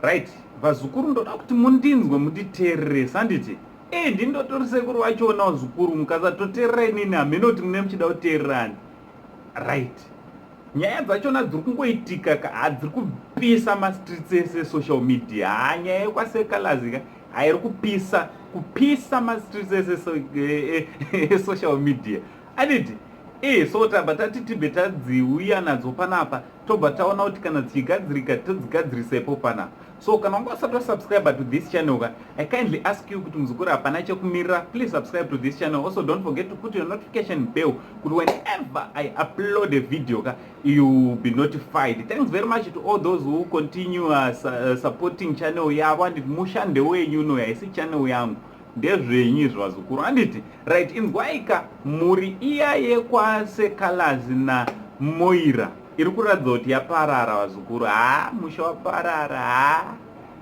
Right vazukuru, ndoda kuti mundinzwe, munditeererese, handiti? E, ndindotori sekuru vachona vazukuru. Mukasatoteerera inini, hameno kuti mune muchida kuteererani. Right, nyaya dzachona dziri kungoitika ka, hadziri kupisa mastreets ese esocial media. Ha, nyaya yekwaSeh Calaz ka, hairi kupisa kupisa mastreets ese esocial media, anditi? E, so tabva tati tibve tadziuya nadzo panapa, tobva taona kuti kana dzichigadzirika, todzigadzirisa ipo panapa. So kana wanga usati wasubscribe to this channel ka, I kindly ask you kuti muzukuru, hapana chekumirira, please subscribe to this channel. Also, don't forget to put your notification bell kuti whenever I upload a video ka, you will be notified. Thanks very much to all those who continue supporting channel yavo, anditi? Musha ndewenyu no, haisi channel yangu, ndezvenyu izvo vazukuru, handiti? Right, inzwaika, mhuri iya yekwaSeh Calaz naMoira iri kuratidza kuti yaparara vazukuru. Ha, musha waparara. Ha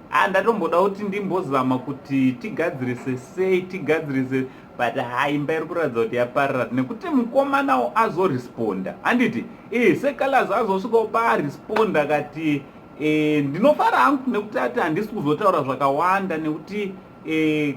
ha, ndatomboda kuti ndimbozama kuti tigadzirise sei, tigadzirise, but ha, imba iri kuratidza kuti yaparara nekuti mukomanawo azoresponda, handiti? E, Seh Calaz azosvikawo paaresponda kati e, ndinofara hangu nekuti ati handisi kuzotaura zvakawanda nekuti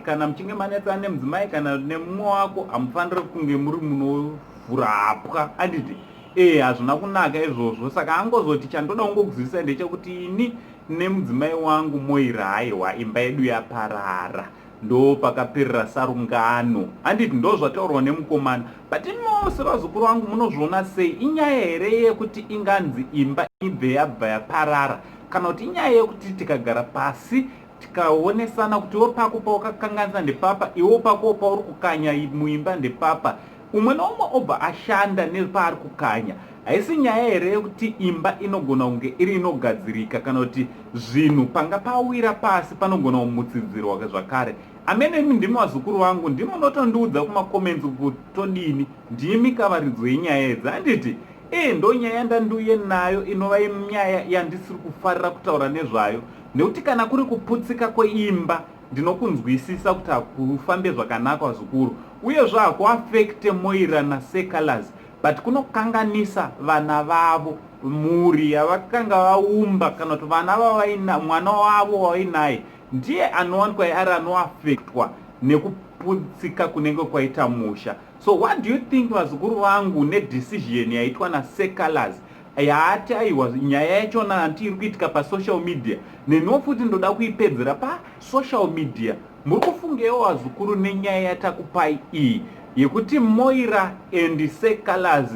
kana muchinge manetsana nemudzimai kana nemumwe wako, hamufaniri kunge muri munovhura hapwa, handiti? E, hazvina kunaka izvozvo. Saka angozoti chandoda kungokuzivisa ndechekuti ini nemudzimai wangu Moira, haiwa, imba yedu yaparara, ndo pakaperera sarungano, handiti? Ndo zvataurwa nemukomana. But imose vazukuru vangu, munozviona sei? Inyaya here yekuti inganzi imba ibve yabva yaparara, kana kuti inyaya yekuti tikagara pasi tikaonesana kuti iwo pako pawakakanganisa ndepapa, iwo pako pauri kukanya muimba ndepapa, umwe neumwe obva ashanda nepaari kukanya? Haisi nyaya here yekuti imba inogona kunge iri inogadzirika, kana kuti zvinhu panga pawira pasi panogona kumutsidzirwa zvakare? Amene imi ndimi vazukuru vangu, ndimi munotondiudza kumacomments kuti todini. Ndimi kavaridzo yenyaya idzi, handiti? E, ndo nyaya yandandiuye nayo, inova nyaya yandisiri kufarira kutaura nezvayo, nekuti kana kuri kuputsika kweimba, ndinokunzwisisa kuti hakufambe zvakanaka vazukuru, uyezve hakuaffecte Moira naSeh Calaz, but kunokanganisa vana vavo, mhuri yavakanga vaumba, kana kuti vana vavaina, mwana wavo wavainaye ndiye anowanikwa ari anoaffectwa nekuputsika kunenge kwaita musha. So what do you think, vazukuru vangu, nedecision yaitwa naSeh Calaz yaati aiwa, nyaya yachona hanti iri kuitika pasocial media, neniwo futi ndoda kuipedzera pasocial media? Muri kufungewo vazukuru nenyaya yatakupai iyi yekuti Moira and Seh Calaz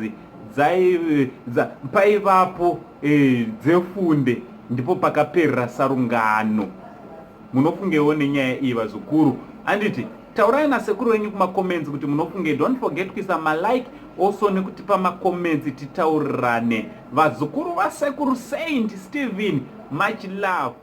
paivapo dzefunde, ndipo pakaperera sarungano? Munofungewo nenyaya iyi vazukuru, handiti? Taurai nasekuru wenyu kumacomments kuti munofunge. Don't forget kuisa malike also nekutipa macomments, titaurirane, vazukuru vasekuru Saint Stephen. Much love.